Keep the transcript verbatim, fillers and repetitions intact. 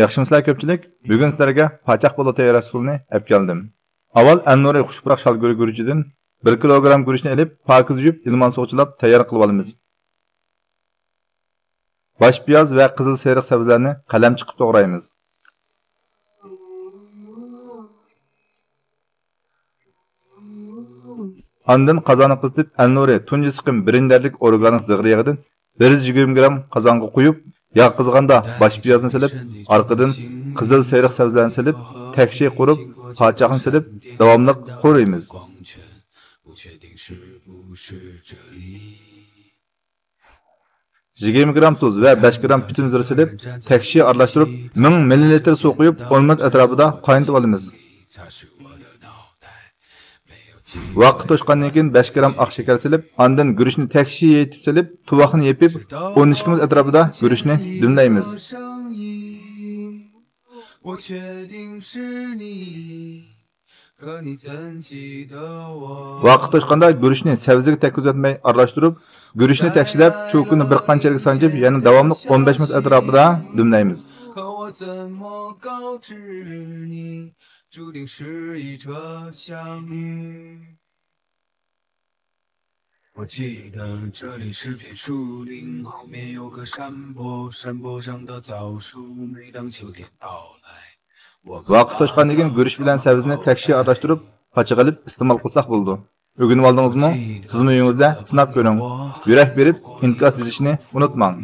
ياخشىمۇسىلەر كۆپچىلىك؟ بۈگۈن سىلەرگە پاچاق پولۇ تەييارلاش ئۇسۇلىنى ئەپ كەلدىم. ئاۋۋال ئەلنۇرى خۇشپۇراق شالگۈرى گۈرۈچىدىن بىر كىلوگرام گۈرۈچنى ئېلىپ، پاكىز يۇيۇپ، ئىلمان سۇغا چىلاپ تەييار قىلىۋالىمىز. باش پىياز ۋە قىزىل سېرىق سەۋزىلەرنى قەلەم چېقىپ توغرايمىز. ئاندىن قازاننى قىزىتىپ، ئەلنۇرى تۇنجى سىقىم بىرىنچى دەرىجىلىك ئورگانىك زىغىر يېغىدىن بىر يۈز يىگىرمە گرام قازانغا قۇيۇپ، ياغ قىزىغاندا باش پىيازنى سېلىپ، ئارقىدىن قىزىل سېرىق سەۋزىلەرنى سېلىپ، تەكشى قۇرۇپ، پاچاقنى سېلىپ، داۋاملىق قورۇيمىز. يىگىرمە گرام تۇز ۋە بەش گرام پۈتۈن زىرە سېلىپ، تەكشى ئارىلاشتۇرۇپ، مىڭ مىللىلىتىر سۇ قۇيۇپ، ئون مىنۇت ئەتراپىدا قاينىتىۋالىمىز. ۋاقىت توشقاندىن كېيىن بەش گرام ئاق شېكەر سېلىپ، ئاندىن گۈرۈچنى تەكشى يېيىتىپ سېلىپ، تۇۋاقنى يېپىپ، ئون ئىككى مىنۇت ئەتراپىدا گۈرۈچنى دۈملەيمىز. ۋاقىت توشقاندا گۈرۈچنى سەۋزىگە تەگكۈزۈۋەتمەي ئارىلاشتۇرۇپ، گۈرۈچنى تەكشىلەپ، چوكىنى بىر قانچە يەرگە سانجىپ، يەنە داۋاملىق ئون بەش مىنۇت ئەتراپىدا دۈملەيمىز. ۋاقىت توشقاندىن كېيىن گۈرۈچ بىلەن سەۋزىنى تەكشى ئارىلاشتۇرۇپ، پاچا قىلىپ ئىستېمال قىلساق بولىدۇ. ئۆگىنىۋالدىڭىزمۇ؟ سىزمۇ ئۆيىڭىزدە سىناپ كۆرۈڭ. يۈرەك بېرىپ ئىنكاس يېزىشنى ئۇنتۇماڭ.